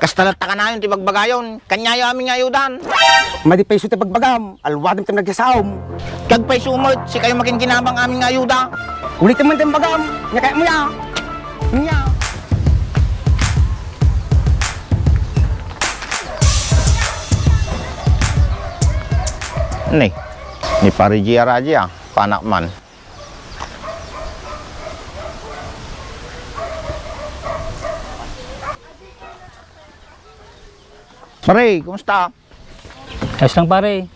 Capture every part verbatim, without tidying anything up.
Kasta latta kanayon ti bagbagayon, kaniayo amin nga ayudan. Madi pay isu ti bagbagam, aluadem ti nagsasaom. Kag pay isu met, sikayo makinkinabang amin nga ayuda. Ulitem man ti bagam, nia kayatmo ya. Nia. Ni, ni Pare G R aja, panak man. Pare, kumusta? Ayos lang, pare.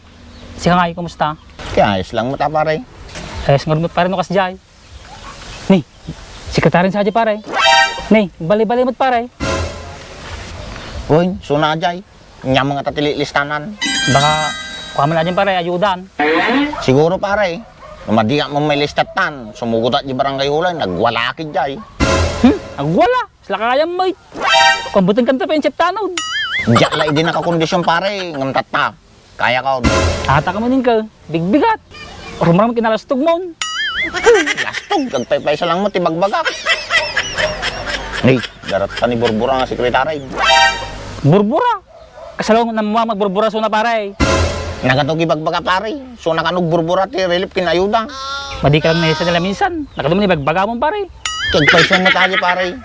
Sika nga, kumusta? Kaya ayos lang met, pare. Ayos nga met, pare, no kasdiay. Ni, sekretary sa aja, pare. Ni, bali-bali met, pare. Uy, suna ajay. Nia nga ta ti lilistanan. Baka, kuha man aja, pare, ayudan. Siguro, pare. No madi met mailista tan, sumugod ta di barangay hall, nagwala ketdi. Hmm? Nagwala? Sila kayam met. Kumbuteng kanta pa yung chef tanod. Diak la idi nakakondisyon, pare, ngem tatta. Kaya ka. Ata ka manin ka, bigbigat. Rumram kinalastog mo. Lastog, agpaypaysa lang mo, ti bagbagak. Ni, darat ka ni Burbura nga sekretary. Burbura? Kasano nga nammuang magburbura suna, pare? Nagatugi bagbaga, pare. Suna kano agburbura ti relief ken ayuda. Madi ka lang nesa nila minsan. Nagatugi ni bagbaga mo, pare. Kagpayso mo tayo, pare.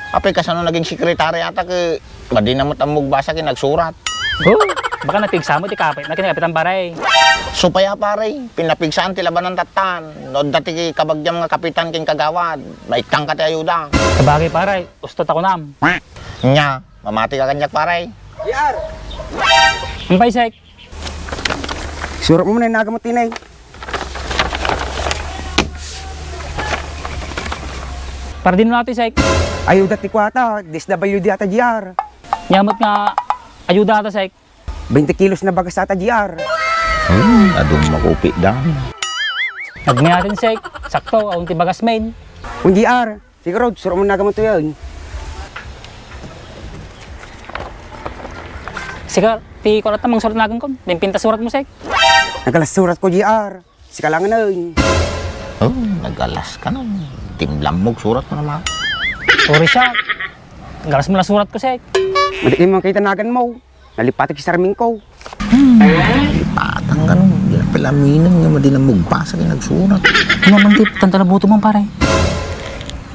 Apay kasano naging sekretary ata ke madi na met ammog basa ken nagsurat. Oh, baka napigsa mo ti kapit na ken kapitan, pare. Supaya, pare, pinapigsaan ti labanan tattan. No adda ti kabagiam nga kapitan ken kagawad, maikkangka ti ayuda. Sabagay, pare, usto ta kunam. Nia, mamati ka kaniak, pare. Ampay, Sek. Surat mo man, nagamot tinay. Para din mo natin, Sek. Ayuda ti kuata, D S W D ata, G R. Nia met nga ayuda ata, Sek. Twenty kilos na bagas ata, G R. Hmm, adun makupi da. Nagmay natin, Sek. Sakto, awan ti bagas men. Kun, G R. Sige, Rod, surat mo nagan mo to yan. Sige, ti kulat na, mangsurat nagan ko. Pimpinta surat mo, Sek. Nagalas surat ko, G R. Sika lang na. Oh, nagalas ka na. Timlam mo, surat mo naman. Sorry siya. Nagalas mo na surat ko, Sek. Madi man kita nagan mo. Nalipatag si Sarming ko. Hmm, lipatang ka, no? Di na pala aminan nga madi na magbasa kay nagsurat. Ano man ti, tanta na buto man, pare.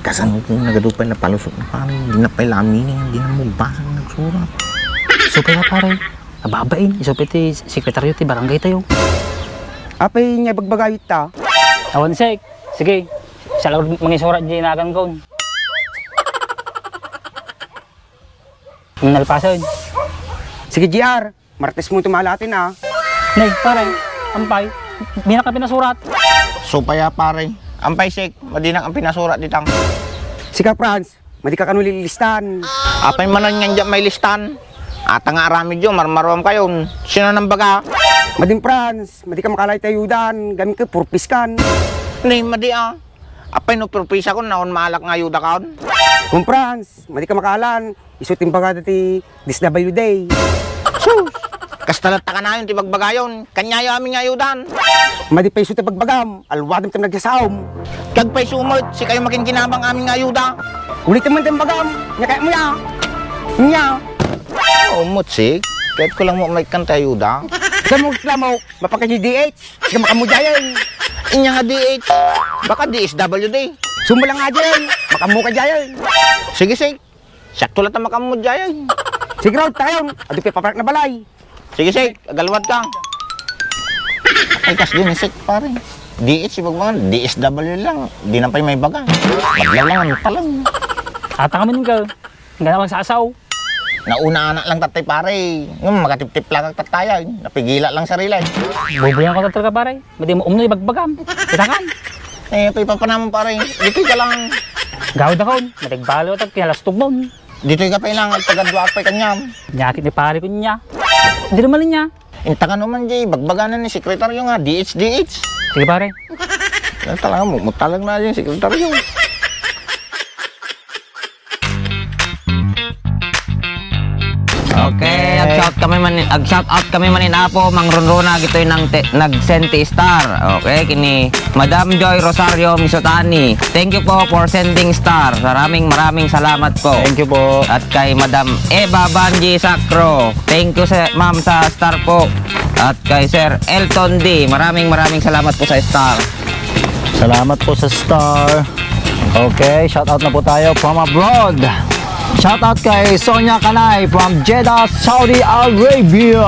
Kasano kung nagadu pay na palusot na, pare? Di na pala aminan nga di na magbasa kay nagsurat. Supaya, pare. Ababain, isupay ti sekretaryo ti barangay tayo. Apay nga ibagbagayta? Awan, Sek. Sige. Siya lang mangisurat di nagan ko. Nalpasen. Sige, G R. Martes mo tumalatin, ah. Nay, pare, ampay. Dinak a pinasurat. Supaya, pare. Ampay, Sek. Madinak ang pinasurat ditang. Sika, Franz. Madi ka kano lilistan. Apay manen nga diak mailistan? Ata nga aramid yo, marmaruam kayon. Sino nang baga? Madin, Franz. Madi ka makalay ti ayudan. Gamit ka, purpose kan. Ni, madi, ah. Apay no purpose akon, naon maalak nga ayuda kaon? Kun, Franz. Madi ka makalan. Isu ti imbagada ti D S W D. Sus! Kasta latta kanayon ti bagbagayon. Kaniayo amin nga ayudan. Madi pay isu ti bagbagam. Aluadem ti nagsasaom. Kag pay isu met, sikayo makinkinabang amin nga ayuda. Ulitem man ti imbagam. Nia kayatmo ya. Nia. Oo, met, Sek. Kayatko lang mo maikkan ti ayuda. Ikaw mo reklamo. Mapakadi D H. Sika makammo diayen. Inya nga D H. Baka D S W D. Sumba lang nga diayen. Makammo ka diayen. Sige, Sek. Sakto latta makammo diayen. Sige, Rod, tayon. Adu pay paparak na balay. Sige, Sek. Agalwad ka. Ay, kas din, Sek, pare. D H, ibagbagan. D S W lang. Di na pay maibaga. Madlaw lang, ano, talang. Ata kami nung ka. Nga naman sa asaw. Nauna anak lang tatay, pare. Yung makatiptip lang ang tatay, ay. Napigila lang sarili. Bubuyan ko talaga, pare. Madi mo umno ibagbagam. Kita kan. Eh, pay papanamon, pare. Dito ka lang. Gawad akon. Madigbalo at kinalastog mo. Ditoy ka pa ilang agtagadwa pay kanyam. Nyakit ni pare ko niya. Di naman niya. Inta ka naman di, bagbaganan ni sekretaryo nga, D H, D H. Sige, pare. Yan talaga mo, mutalag na yung sekretaryo. Okay, ag-shout kami man, ag-shout out kami man in Apo, Mang Ronrona, gitoy nang te-, nag-send ti star. Okay, kini Madam Joy Rosario Misutani. Thank you po for sending star. Maraming, maraming salamat po. Thank you po. At kay Madam Eva Banji Sacro. Thank you, sir, ma'am, sa star po. At kay Sir Elton D. Maraming, maraming salamat po sa star. Salamat po sa star. Okay, shout out na po tayo from abroad. Shout out kay Sonia Kanay from Jeddah, Saudi Arabia.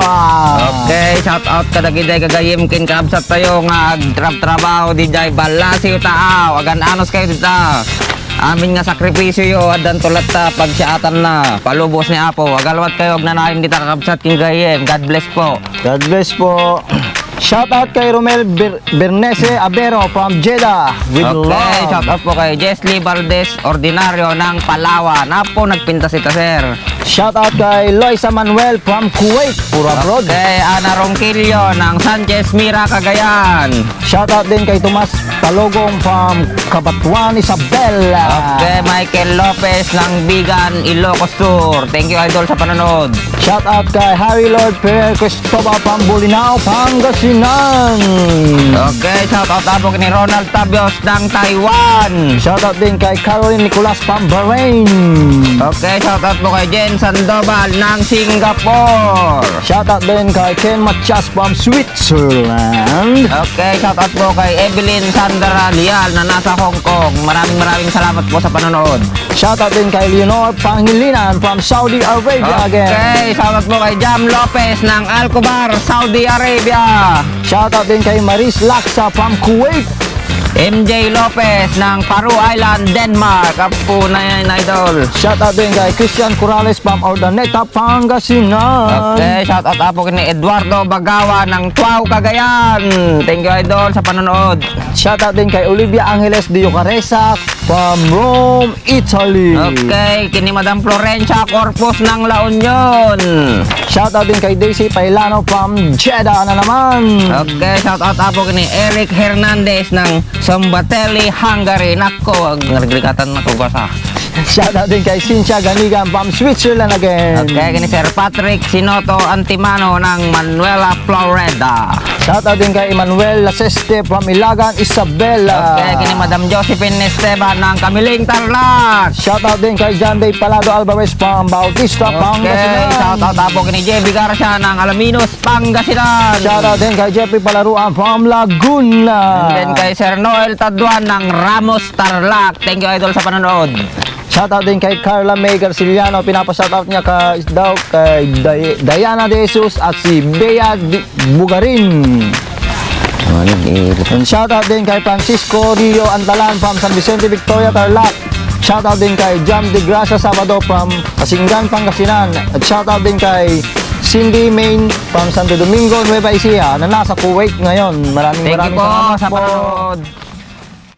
Okay, shout out kadagiti gagayem ken kaabsat tayo nga agtrabtrabaho didiay Balasiw, Taaw. Agan-anos kayo dita. Amin nga sakripisyo yo, addanto latta pagsiatanna. Palubos ni Apo. Agalwat kayo agnanayon dita kakabsat ken gagayem. God bless po. God bless po. Shout out kay Romel Ber- Bernese Abero from Jeddah with Okay, love. Shout out po kay Jesly Valdez Ordinario ng Palawan. Apo, nagpintas ita, sir. Shout out kay Loisa Manuel from Kuwait, puro abroad. Okay, Ana Ronquillo ng Sanchez Mira, Cagayan. Shout out din kay Tomas Palogong from Cabatuan, Isabela. Okay, Michael Lopez ng Bigan, Ilocos Sur. Thank you, idol, sa panonood. Shout out kay Harry Lord Ferrer Cristobal from Bolinao, Pangasinan. Okay, shout out po kay Ronald Tabios ng Taiwan. Shout out din kay Caroline Nicolas from Bahrain. Okay, shout out po kay Jen Sandoval ng Singapore. Shout out din kay Ken Matias from Switzerland. Okay, shout out po kay Evelyn Sandra Lial na nasa Hong Kong. Maraming, maraming salamat po sa panonood. Shout out din kay Leonor Pangilinan from Saudi Arabia again. Okay, shout out po kay Jam Lopez ng Alcobar, Saudi Arabia. Shout out din kay Maris Laksa from Kuwait. M J Lopez ng Faroe Island, Denmark. Apo na yan, idol. Shout out din kay Christian Corrales from Urdaneta, Pangasinan. Okay, shout out po kay Eduardo Bagawa ng Tuaw, Cagayan. Thank you, idol, sa panonood. Shout out din kay Olivia Angeles de Yocaresa from Rome, Italy. Okay, kini Madam Florencia Corpus ng La Union. Shout out din kay Daisy Pailano from Jeddah na naman. Okay, shout out po kini Eric Hernandez ng Sombatelli, Hungary. Nako, ag-, nagrigatan na ko basa. Shout out din kay Cynthia Ganigan from Switzerland again. Okay, kini Sir Patrick Sinoto Antimano ng Manuela, Florida. Shout out din kay Emmanuel Laseste from Ilagan, Isabela. Okay, kini Madam Josephine Esteban ng Kamiling, Tarlac. Shout out din kay John Day Palado Alvarez from Bautista, Okay, Pangasinan. Shout out po kini J B Garcia ng Alaminos, Pangasinan. Shout out din kay Jeffrey Palaruan from Laguna. And then kay Sir Noel Taduan ng Ramos, Tarlac. Thank you, idol, sa panonood. Shout out din kay Carla May Garciliano. Pinapa-shout out niya ka, daw kay Day-, Diana De Jesus at si Bea Di-, Bugarin. Ano, eh, And shout out din kay Francisco Rio Antalan from San Vicente, Victoria, Tarlac. Shout out din kay Jam De Gracia Sabado from Pasingan, Pangasinan. At shout out din kay Cindy Main from Santo Domingo, Nueva Ecija, na nasa Kuwait ngayon. Maraming, Thank you maraming po salamat sa po. Panonood.